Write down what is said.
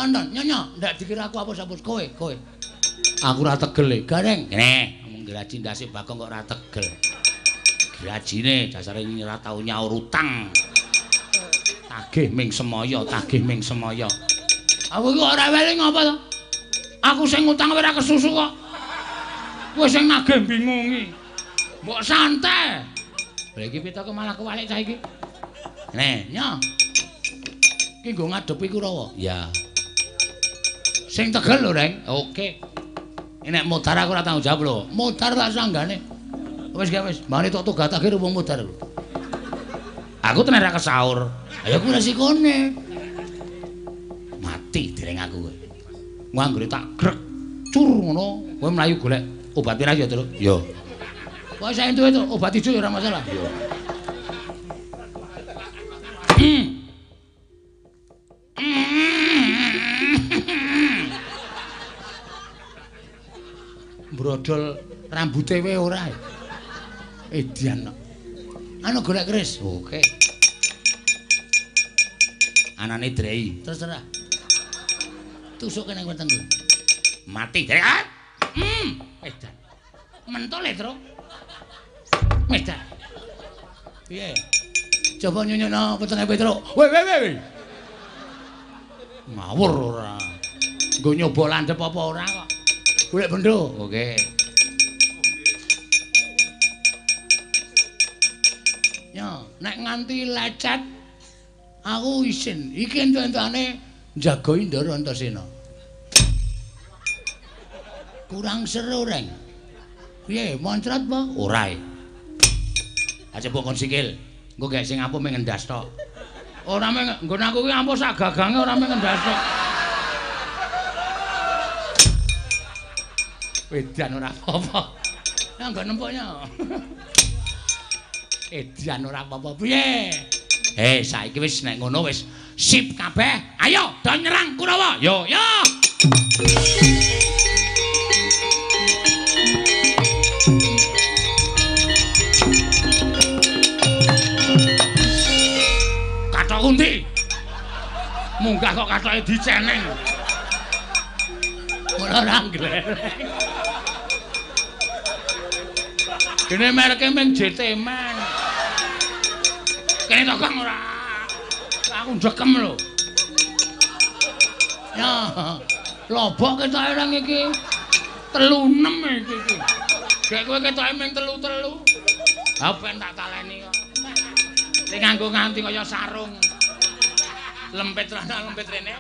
Tonton, nyonya, ndak dikira aku apus-apus kowe, kowe. Aku ora tegel e. Gareng. Ngene, ngomong graji ndase Bagong kok ora tegel. Grajine dasare ora tau nyaur utang. Tagih ming semaya, tagih ming semaya. Aku iki ora rewel ngapa to? Aku sing ngutang ora kesusu kok. Kowe sing nagih bingungi. Mbok santai. Lha iki pitoke malah kewalik cah iki. Ngene, nyo. Iki nggo ngadepi Kurawa. Ya. Sing tegel lho, Reng. Oke. Nek modar aku ora tanggung jawab lho. Modar tak sanggane. Wis gak wis, mari tok togat akhir wong modar lho. Aku tenan ra kesaur. Ayo kuwi resikone. Mati dereng aku kowe. Anggere tak grek cur ngono, kowe mlayu golek obat pirang ya, Truk? Ya. Wah, saya entuk itu obat ijo ya ora masalah. Ya. Brodol rambute wae ora. Edian kok. Anu golek keris. Oke. Anane drei. Terserah. Tusuk kene wetengku. Mati drei. Edan. Mentol e, Truk. Edan. Piye? Coba nyunyukno wetenge Petruk. Weh weh weh. Ngawur ora. Nggo nyoba landhep apa ora kok. Golek bendo. Oke. Ya, nek nganti lecet aku isin. Iki entuk-entukane njaga Indara Antasena. Kurang seru, Reng. Piye, moncrot apa? Ora. Aja mbok kon sikil. Engko gek sing ampuh mung ngendas tok. Ora mung nggon aku ki ampuh sak gagange ora mung ngendas tok. Edan ora apa-apa. Ya nggo nempoknya. Edan ora apa-apa. Piye? Saiki wis nek ngono wis sip kabeh. Ayo do nyerang Kurawa. Yo yo. Kathok kundi. Munggah kok kathoke diceneng. Ora ora nglereng. Dene mereke mung JT Man. Kene to Kang ora. Aku ndekem lho. Ya, lobok ketoke nang iki. 36 iki iki. Gek kowe ketoke mung 3-3. Ha ben tak taleni kok. Sing nganggo nganti kaya sarung. Lempet rana lempet rene.